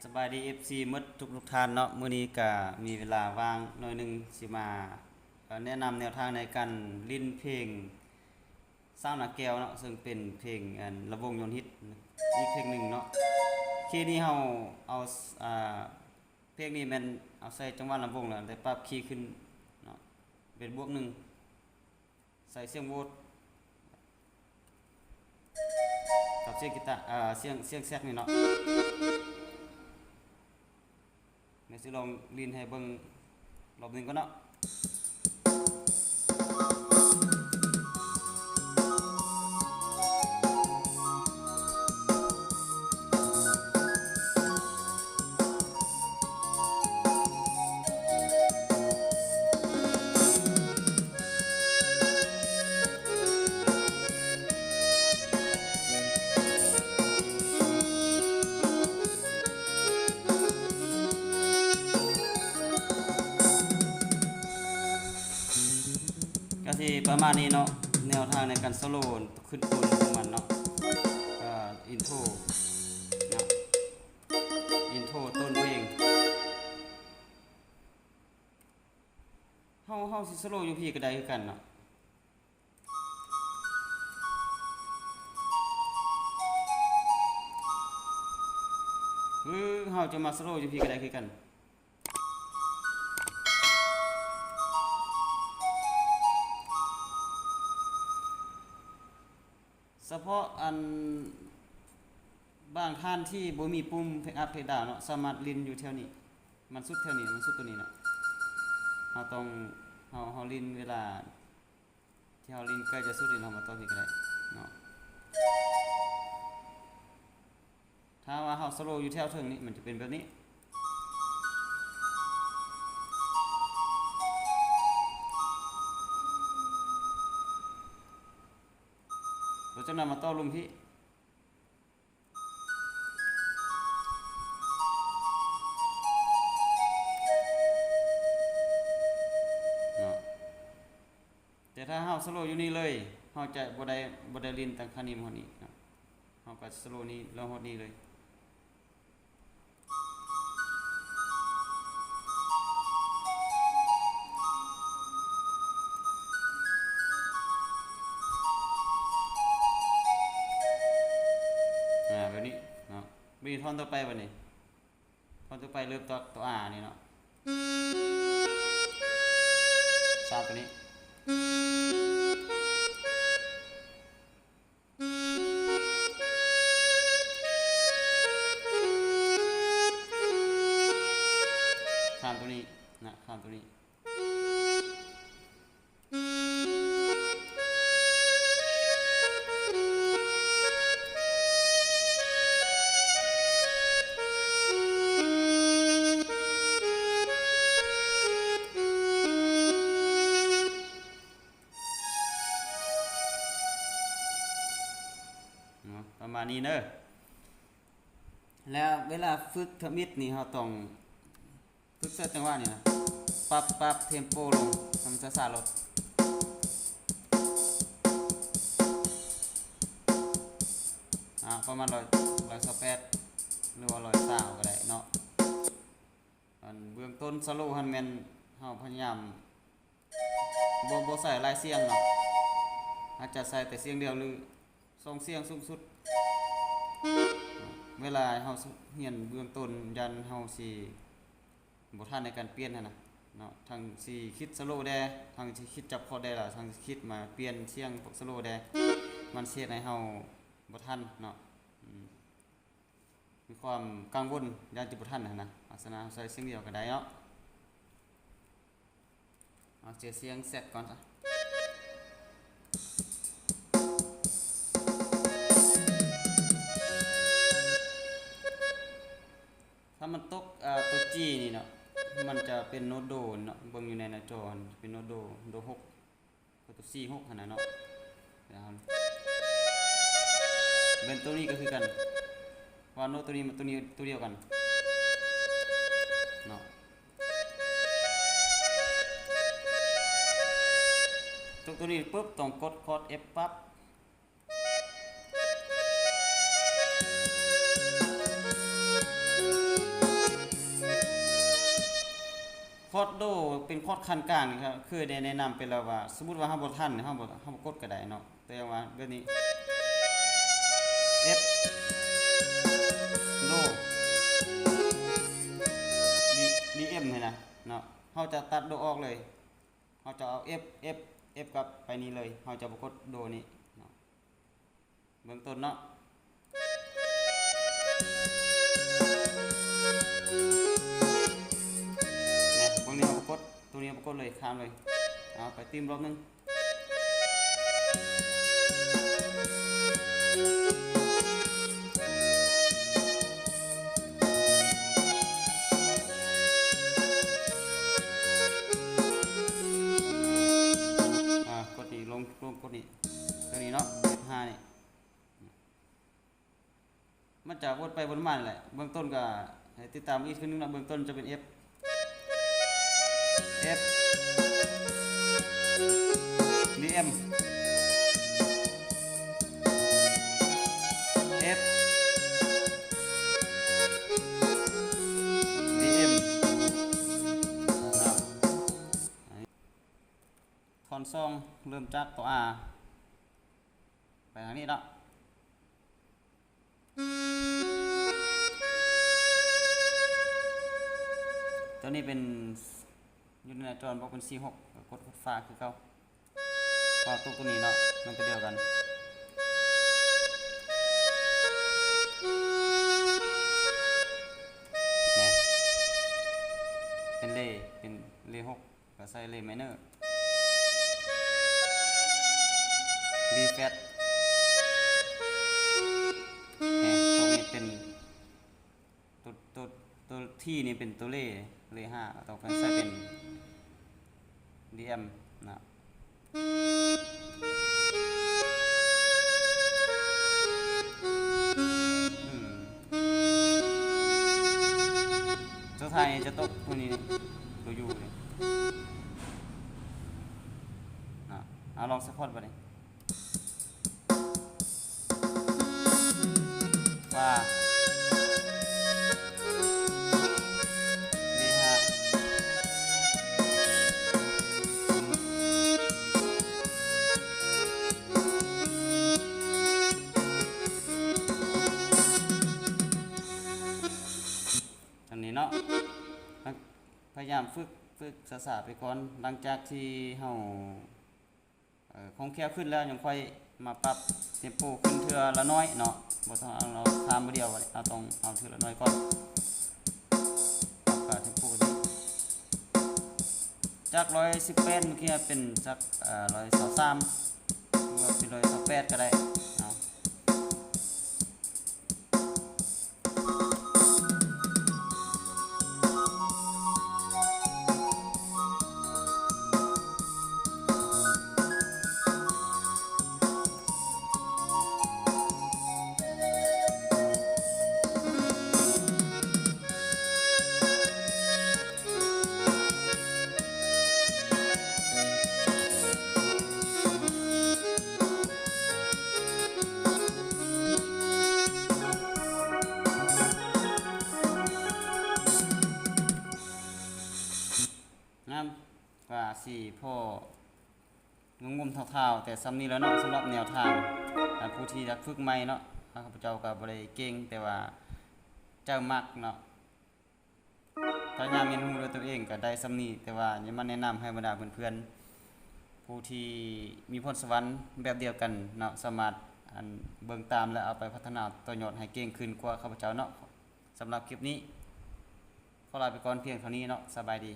ສະບາຍດີ ເອັຟຊີ ໝົດທຸກໆທ່ານເນາະ, ມື້ນີ້ກະມີເວລາວ່າງໜ້ອຍໜຶ່ງ ຊິມາ ເອີ ແນະນຳແນວທາງໃນການຫຼິ້ນເພງ ສາວນາແກ້ວເນາະ, ເຊິ່ງເປັນເພງ ອັນ ລຳວົງຍອນຮິດອີກເພງໜຶ່ງເນາະ. ຄີນີ້ເຮົາເອົາ ອ່າ ເພງນີ້ແມ່ນເອົາໃສ່ຈັງຫວະລຳວົງແລ້ວ ແຕ່ປັບຄີຂຶ້ນເນາະ ເປັນບວກໜຶ່ງ ໃສ່ສຽງໂຫວດກັບສຽງກີຕາ ເອີ ສຽງ ສຽງແຊັກນີ້ເນາະ. ແມ່ນຊິລອງຫຼິ້ນໃຫ້ເບິ່ງລອບໜຶ່ງກ່ອນເນາະ. ກະຊິປະມານນີ້ເນາະ ແນວທາງໃນການໂຊໂລຂຶ້ນຕົ້ນຂອງມັນເນາະ. ກະອິນໂທເນາະ ອິນໂທຕົ້ນເພງ. ເຮົາ ເຮົາຊິໂຊໂລຢູ່ພີ້ກະໄດ້ຄືກັນເນາະ ຫຼືເຮົາຈະມາໂຊໂລຢູ່ພີ້ກະໄດ້ຄືກັນ. ສະເພາະອັນ ບາງທ່ານທີ່ບໍ່ມີປຸ່ມເພກອັບເພກດາວເນາະ ສາມາດຫຼິ້ນຢູ່ແຖວນີ້ ມັນສຸດແຖວນີ້ ມັນສຸດໂຕນີ້ເນາະ. ເຮົາຕ້ອງ ເຮົາ ເຮົາຫຼິ້ນເວລາທີ່ເຮົາຫຼິ້ນໃກ້ຈະສຸດນີ້ ເຮົາມາຕໍ່ພີ້ກະໄດ້ເນາະ. ຖ້າວ່າເຮົາສະໂລຢູ່ແຖວເທິງນີ້ ມັນຈະເປັນແບບນີ້. ແລ້ວຈັ່ງນັ້ນມາຕໍ່ລຸ່ມພີ້ເນາະ. ແຕ່ຖ້າເຮົາສະໂລຢູ່ນີ້ເລີຍ ເຮົາຈະບໍ່ໄດ້ ບໍ່ໄດ້ຫຼິ້ນຕັ້ງຄານີ້ມາຮອດນີ້ເນາະ. ເຮົາກະສະໂລນີ້ແລ້ວຮອດນີ້ເລີຍ. ອາ ແບບນີ້ເນາະ. ບາດນີ້ທ່ອນຕໍ່ໄປ ບາດນີ້ທ່ອນຕໍ່ໄປເລີ່ມຈາກໂຕ R ນີ້ເນາະ ສາມໂຕນີ້. ຂ້າມໂຕນີ້ນະ ຂ້າມໂຕນີ້. ເນາະ ປະມານນີ້ເດີ. ແລ້ວເວລາຝຶກທຳອິດນີ້ ເຮົາຕ້ອງຝຶກໃສ່ຈັງຫວະນີ້ນະ ປັບ ປັບເທັມໂປລົງໃຫ້ມັນຊ້າໆໂລດ. ອາ ປະມານຮ້ອຍ ຮ້ອຍຊາວແປດ ຫຼືວ່າຮ້ອຍຊາວກະໄດ້ເນາະ. ອັນເບື້ອງຕົ້ນສະໂລຫັ້ນແມ່ນເຮົາພະຍາຍາມບໍ່ ບໍ່ໃສ່ຫຼາຍສຽງເນາະ, ອາດຈະໃສ່ແຕ່ສຽງດຽວ ຫຼືສອງສຽງສູງສຸດ. ເວລາເຮົາຮຽນເບື້ອງຕົ້ນ ຢ້ານເຮົາຊິບໍ່ທັນໃນການປ່ຽນຫັ້ນນະເນາະ, ທັງຊິຄິດສະໂລແດ່ ທັງຊິຄິດຈັບຄອດແດ່ ລະທັງຊິຄິດມາປ່ຽນສຽງພວກສະໂລແດ່ ມັນຊິເຮັດໃຫ້ເຮົາບໍ່ທັນເນາະ. ອືມ ມີຄວາມກັງວົນຢ້ານຈະບໍ່ທັນຫັ້ນນະ, ເພາະສະນັ້ນເຮົາໃສ່ສຽງດຽວກະໄດ້ເນາະ. ເອົາເສຍສຽງແຊັກກ່ອນຊະ. ຖ້າມັນຕົກ ເອີ ຕົກ G ນີ້ເນາະ ມັນຈະເປັນໂນດໂດເນາະ, ເບິ່ງຢູ່ໃນໜ້າຈໍຫັ້ນເປັນໂນດໂດ ໂດຫົກ ໂຕສີ່ຫົກຫັ້ນນະເນາະ. ແມ່ນໂຕນີ້ກະຄືກັນ, ເພາະວ່າໂນດໂຕນີ້ມັນໂຕນີ້ໂຕດຽວກັນເນາະ. ຕົກໂຕນີ້ປຶບ ຕ້ອງກົດຄອດ F ປັບ. ຄອດໂດເປັນຄອດຂັ້ນກາງນີ້ ເຄີຍໄດ້ແນະນຳໄປແລ້ວວ່າ ສົມມຸດວ່າເຮົາບໍ່ທັນ ເຮົາບໍ່ ເຮົາບໍ່ກົດກໍໄດ້ເນາະ. ແຕ່ວ່າແບບນີ້ ເອັຟ ໂດ ດີ ດີເອັມ ນີ້ນະເນາະ ເຮົາຈະຕັດໂດອອກເລີຍ. ເຮົາຈະເອົາເອັຟ ເອັຟ ເອັຟ ກັບໄປນີ້ເລີຍ ເຮົາຈະບໍ່ກົດໂດນີ້ເນາະ. ເບື້ອງຕົ້ນເນາະ ນີ້ ເບື້ອງນີ້ເຮົາບໍ່ກົດ ໂຕນີ້ເຮົາບໍ່ກົດເລີຍ ຂ້າມເລີຍ. ເອົາໄປຕື່ມລອບໜຶ່ງ. ອາ ກົດນີ້ລົງ ລົງ ກົດນີ້ ຕົວນີ້ເນາະ ເອັຟຫ້ານີ້ ມັນຈະວົນໄປວົນມານີ້ແຫຼະ. ເບື້ອງຕົ້ນກໍໃຫ້ຕິດຕາມອີກເທື່ອໜຶ່ງເນາະ ເບື້ອງຕົ້ນຈະເປັນເອັຟ ເອັຟ ດີເອັມ ເອັຟ ດີເອັມ ເນາະ. ທ່ອນສອງເລີ່ມຈາກຕົວ R ໄປທາງນີ້ເນາະ. ຕົວນີ້ເປັນ ຢູ່ໃນໜ້າຈໍບອກເປັນສີ່ຫົກ ກໍກົດ ກົດຟ້າຄືເກົ່າ. ເພາະວ່າຕົວ ຕົວນີ້ເນາະ ມັນຕົວດຽວກັນ. ນີ້ ເປັນເລ ເປັນເລຫົກ ກໍໃສ່ເລໄມເນີ ບີແຟລັດ. ນີ້ ຕົວນີ້ເປັນ ຕົວ ຕົວ ຕົວທີນີ້ເປັນຕົວເລ ເລຫ້າ ກໍຕ້ອງໃສ່ເປັນດີເອັມນະ. ອືມ ສຸດທ້າຍນີ້ຈະຕົກຕົວນີ້ ຕົວຢູນີ້ນະ. ເອົາລອງສະພອດບາດນີ້. ຟາ ເລຫ້າ. ອັນນີ້ເນາະ ພະ ພະຍາຍາມຝຶກ ຝຶກຊ້າໆໄປກ່ອນ. ຫຼັງຈາກທີ່ເຮົາ ເອີ ຄ່ອງແຄ້ວຂຶ້ນແລ້ວ ຍັງຄ່ອຍມາປັບເທັມໂປຂຶ້ນເທື່ອລະໜ້ອຍເນາະ. ບໍ່ຕ້ອງເອົາ ເອົາຂ້າມບາດດຽວ ເຮົາຕ້ອງເອົາເທື່ອລະໜ້ອຍກ່ອນ. ປັບເທັມໂປນີ້ ຈາກຮ້ອຍສິບແປດ ເມື່ອກີ້ເປັນຈັກ ເອີ ຮ້ອຍຊາວສາມ ຫຼືວ່າເປັນຮ້ອຍຊາວແປດກໍໄດ້ເນາະ. ງາມ ກະຊິພໍງຸ້ມໆທ້າວໆແຕ່ສ່ຳນີ້ແຫຼະເນາະ. ສຳລັບແນວທາງ ທ່ານຜູ້ທີ່ຢາກຝຶກໃໝ່ເນາະ ຂ້າພະເຈົ້າກະບໍ່ໄດ້ເກັ່ງ ແຕ່ວ່າໃຈມັກເນາະ. ພະຍາຍາມຮຽນຮູ້ດ້ວຍຕົວເອງກໍໄດ້ສ່ຳນີ້ ແຕ່ວ່າຢາກມາແນະນຳໃຫ້ບັນດາເພື່ອນໆ ຜູ້ທີ່ມີພອນສະຫວັນແບບດຽວກັນເນາະ ສາມາດ ອັນ ເບິ່ງຕາມ ແລະ ເອົາໄປພັດທະນາຕໍ່ຍອດໃຫ້ເກັ່ງຂຶ້ນກວ່າຂ້າພະເຈົ້າເນາະ. ສຳລັບຄລິບນີ້ ຂໍລາໄປກ່ອນພຽງເທົ່ານີ້ເນາະ. ສະບາຍດີ.